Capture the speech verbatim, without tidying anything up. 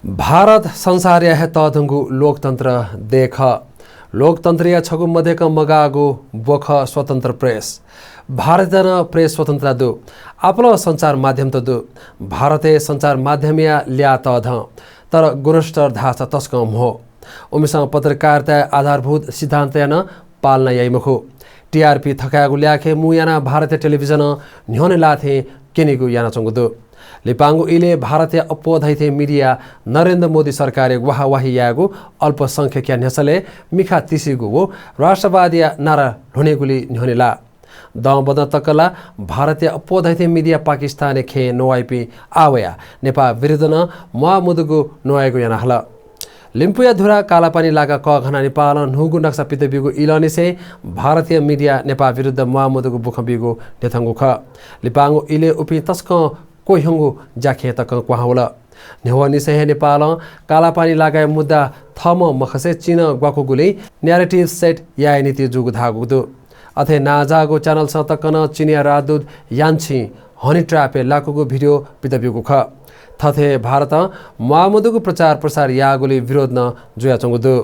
भारत संसारया हे तःधंगु लोकतन्त्र देय् खः। लोकतन्त्रया छगू मध्यकं मगाःगु ब्व खः स्वतन्त्र प्रेस। भारतय् नं प्रेस स्वतन्त्रता दु। आपालं सञ्चार माध्यमत दु। भारतय् सञ्चार माध्यमया ल्याः तःधं, तर गुणस्तर धाःसा तसकं म्हो। उमिसं पत्रकारिताया आधारभूत सिद्धान्तया नं पालना याइ मखु। टिआरपी थकायेगु ल्याखय् मू यानाः भारतया टेलिभिजनं न्ह्यःने लाःथें क्यनेगु यानाच्वंगु दु। लिपांगु इलय् भारतया अप्वः धइथें मिडिया नरेन्द्र मोदी सरकारय् वाहावाही यायेगु, अल्पसंख्यकया न्ह्यसलय् मिखा तिसिगु व राष्ट्रवादया नारा ल्ह्वनेगुली न्ह्यःने लाः। दँबदँ तक ला भारतया अप्वः धइथें मिडिया पाकिस्तानय् खेँय् नवाइपिं आः वयाः नेपाः विरुद्ध नं म्वाःमदुगु नवायेगु याना हल। लिम्पुया धुरा कालापानी लागा कःघाना नेपालं न्हूगु नक्सा पित ब्यूगु इलंनिसें भारतीय मिडिया नेपाः विरुद्ध म्वाःमदुगु बुखँ ब्यूगु न्ह्यथंगु खः। लिपांगु इलय् उपिं तसकं क्वह्यंगु ज्याखँय् तकं क्वहां वल। न्ह्यवंनिसें हे नेपालं कालापानी लागाया मुद्दा थःम्हं मखसे चिनं ग्वाकूगुलिं narrative set याये निंतिं जूगु धाःगु दु। अथे नांजाःगु च्यानलसं तकं नं चिनया राजदूत यान छिं honey trap-य् लाकूगु भिडियो पित ब्यूगु खः। थथे हे भारतं म्वाःमदुगु प्रचार प्रसार याःगुलिं विरोध नं जुयाच्वंगु दु।